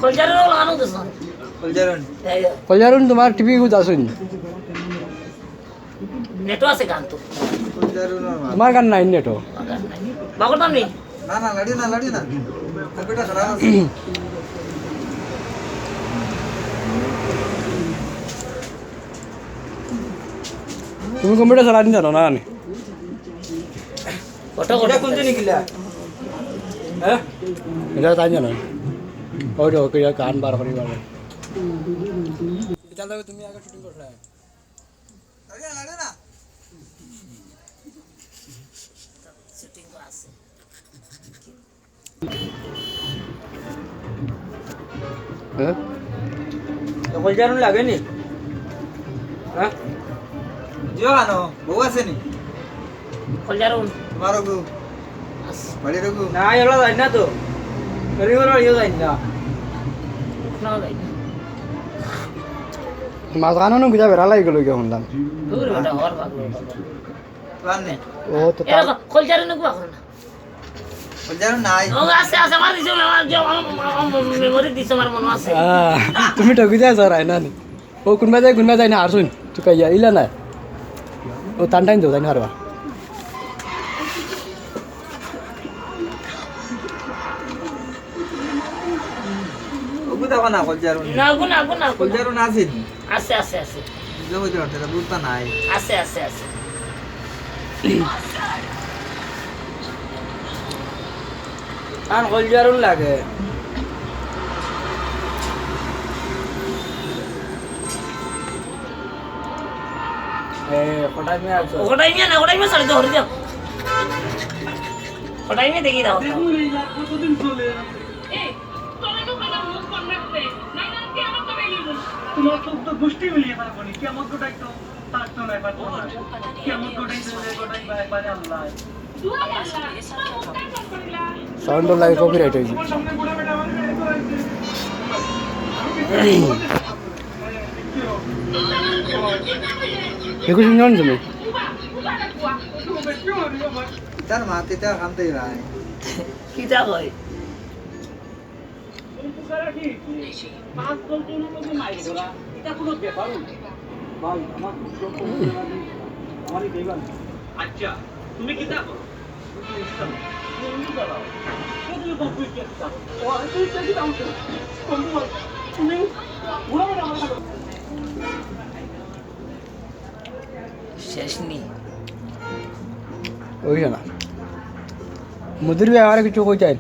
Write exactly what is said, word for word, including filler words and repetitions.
কলজারুন লাগানো তো স্যার। কলজারুন। এই, কলজারুন তোমার টিভি গুজ আসুন। নেটও আছে গান তো। কলজারুন আর মাছ। তোমার গান নাই নেটও। আমার গান নাই। বাগরদাম নেই। না, না, লাড়িও না, লাড়িও না। কম্পিউটার খারাপ আছে। তুমি কম্পিউটার চালানি জানো না নি? ওটা, ওটা কোন দিন কিলা? হ্যাঁ? এটা তাই জানো। ওই তো, ওকে, গান বার করি বার। এটা তো তুমি আগে শুটিং করলে। আরে, আরে না। শুটিং তো আছে। হ্যাঁ? তো কলজারুন লাগে নি? হ্যাঁ? জিও আনো, বউ আছে নি? কলজারুন। তোমারও বউ? আছে। বাড়ির বউ? না, এগুলো যায় না তো। রিওর বাড়িও যায় না। না, যায় না। মাঝখানো নু কিতা বেড়া লাগি গেল গিয়া শুনলাম। দূর বেটা, হওয়ার ভাগ লোক। রান নি? ও তো এরকম কলজারুন গুয়া করো না। কলজারুন নাই। ও, আছে, আছে, আমার দিছে, আমার, যে, আমার, আমার, আমার মেমোরি দিছে, আমার মনে আছে। আহ, তুমি ঠকি যাও, স্যার, আয় না নি? ও কোনবা যায়, কোনবা যায় না, আর শুন, তুই কাইয়া, ইলা না। ও টান টাইন যাও, তাই না, হারবা। ওগু দেখো না, কলজারুন। না, ওগু না, ওগু না, ওগু না। কলজারুন আছে নি? আছে, আছে, আছে। বুঝতে পারছি না, বুঝতে নাই। আছে, আছে, আছে। আর কলজারুন লাগে। এ, কটাই মিয়া আছো? কটাই মিয়া না, কটাই মিয়া ছাড়ি দাও, হরি দাও। কটাই মিয়া দেখি দাও। দেখুন, এই লাখ কতদিন চলে? এই, তোমার তো ভালো মুখ বন্ধ রাখবে। না, না, কি আমার তো বেরিয়ে বলবো। তোমার তো, তো গোষ্ঠী মিলিয়ে পারবো না। কি আমার তো দায়িত্ব? তার তো ব্যাপার তো না। কি আমার তো দায়িত্ব, ব্যাপার আল্লাহ। সাউন্ড লাগে কপিরাইট হয়েছে। দেখো, শুনছো না তুমি? তার মা তো এটা খান থেকে ভাই। কিতা কয়? আচ্ছা, তুমি কিতা করো? শেষ নি। ওই না। মুদির ভাই, আমার কিছু কইতেন।